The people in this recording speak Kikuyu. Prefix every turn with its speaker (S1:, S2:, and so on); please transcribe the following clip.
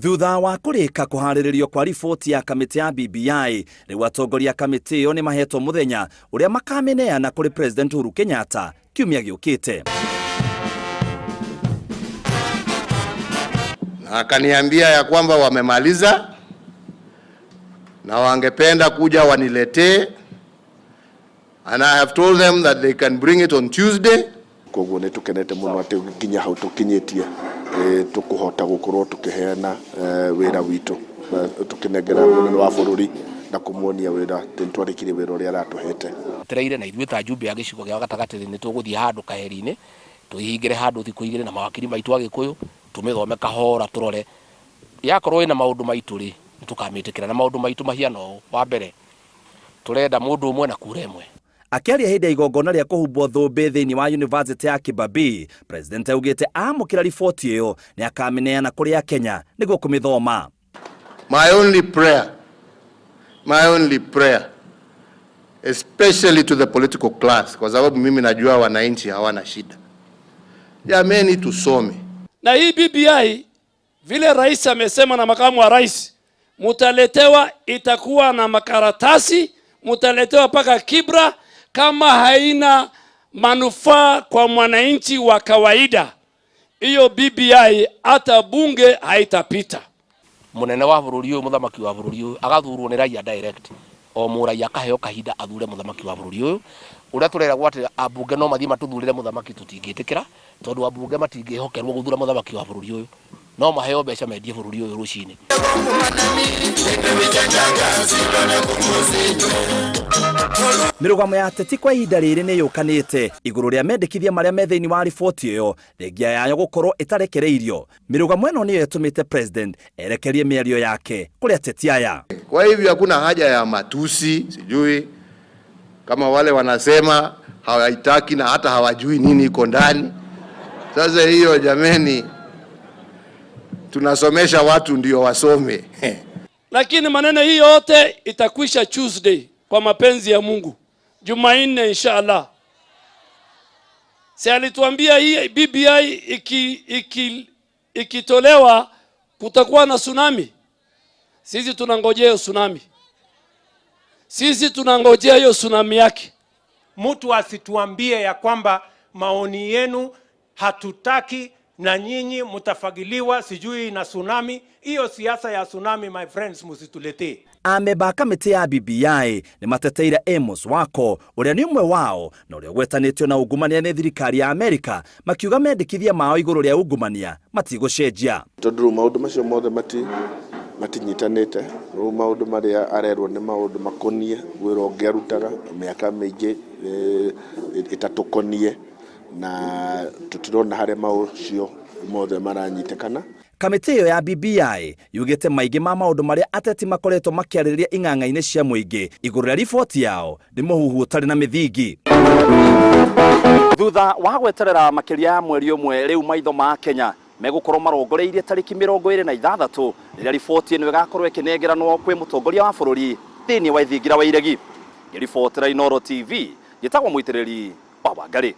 S1: Thutha wa kũrĩka kũharĩrĩrio kwa riboti ya kamĩtĩ ya BBI, rĩu atongoria a kamĩtĩ ĩyo nĩ mahetwo mũthenya ũrĩa makamĩneana kũrĩ President Uhuru Kenyatta kiumia gĩũkĩte.
S2: Na akaniambia ya kwamba wamemaliza na wangependa kuja waniletee, and I have told them that they can bring it on Tuesday.
S3: Koguo nĩ tũkenete mũno atĩ nginya hau tũkinyĩtie tũkũhota gũkorwo tũkĩheana wĩra witũ, tũkĩnengera mũnene wa bũrũri na kũmuonia wĩra atĩ nĩ twarĩkirie wĩra ũrĩa aratũhete.
S4: Twetereire na ithuĩ ta njumbe ya gĩcigo gĩa gatagatĩ nĩ tũgũthiĩ handũ kaheri-inĩ tũihingĩre handũ thikũ igĩrĩ na mawakiri maitũ a Gĩkũyũ tũmĩthome kahora tũrore yakorwo ĩna maũndũ maitũ rĩ nĩ tũkamĩtĩkĩra na maũndũ maitũ mahiana ũũ. Wa mbere, tũrenda mũndũ ũmwe na kura ĩmwe.
S1: Akĩaria hĩndĩ ya igongona rĩa kũhumbwo thũmbĩ thĩinĩ wa Yunivasĩtĩ ya Kibabii, President augĩte amũkĩra riboti ĩyo nĩ akamĩneana kũrĩ Akenya nĩguo kũmĩthoma.
S2: My only prayer, my only prayer, especially to the political class, kwa sababu mimi najua wananchi hawana shida. Jameni, tusome.
S5: Na hii BBI vile rais amesema na makamu wa rais, mutaletewa, itakuwa na makaratasi, mutaletewa paka Kibra. Kama haina manufaa kwa mwananchi wa kawaida, hiyo BBI hata bunge haitapita.
S4: Munene wa bũrũri ũyũ, mũthamaki wa bũrũri ũyũ agathurwo nĩ raia direct, o mũraia akaheo kahinda athure mũthamaki wa bũrũri ũyũ. Ũrĩa tũreragwo atĩ ambunge no mathiĩ matũthurĩre mũthamaki, tũtingĩtĩkĩra, tondũ ambunge matingĩhokerwo gũthura mũthamaki wa bũrũri ũyũ, no maheo mbeca mendie bũrũri ũyũ rũcinĩ.
S1: Mĩrũgamo ya ateti kwa ihinda rĩrĩ nĩ yũkanĩte igũrũ rĩa mendekithia marĩa me thĩinĩ wa riboti ĩyo, thengia yayo gũkorwo ĩtarekereirio. Mĩrũgamo ĩno nĩyo ĩtũmĩte President erekerie mĩario yake kũrĩ ateti aya.
S2: Kwa hivyo hakuna haja ya matusi, sijui kama wale wanasema hawaitaki na hata hawajui nini iko ndani. Sasa hiyo jameni, tunasomesha watu ndio wasome.
S5: Lakini maneno hii yote itakwisha Tuesday kwa mapenzi ya Mungu, Jumanne inshallah. Si alituambia hii BBI ikitolewa kutakuwa na tsunami. Sisi tunangojea hiyo tsunami. Sisi tunangojea hiyo tsunami yake.
S6: Mtu asituambie ya kwamba maoni yenu hatutaki na nyinyi mtafagiliwa sijui na tsunami. Hiyo siasa ya tsunami, my friends, msituletee.
S1: Amemba a kamĩtĩ ya BBI nĩ mateteire Amos Wako ũrĩa nĩ ũmwe wao na ũrĩa ũgwetanĩtio na ungumania nĩ thirikari ya Amerika, makiuga mendekithia mao igũrũ rĩa ungumania matigũcenjia.
S3: Tondũ rĩu maũndũ macio mothe matinyitanĩte, rĩu maũndũ marĩa arerwo nĩ maũndũ makonie wĩra ũngĩ arutaga mĩaka mĩingĩ ĩtatũkonie, na tũtirona harĩa maũcio mothe maranyitĩkana.
S1: Kamĩtĩ ĩyo ya BBI yugĩte maingĩ ma maũndũ marĩa ateti makoretwo makĩarĩrĩria ing'ang'a-inĩ cia mũingĩ igũrũ rĩa riboti yao nĩ mũhuhu ũtarĩ na mĩthingi. Thutha wa gweterera makĩria ya mweri ũmwe, rĩu maitho ma Kenya megũkorwo marongoreirie tarĩki 26 rĩrĩa riboti ĩno ĩgakorwo ĩkĩnengeranwo kwĩ mũtongoria wa bũrũri thĩinĩ wa Ithingira wa Iregi. Ngĩribotera Inooro TV, njĩtagwo Mũitĩrĩri wa Wangarĩ.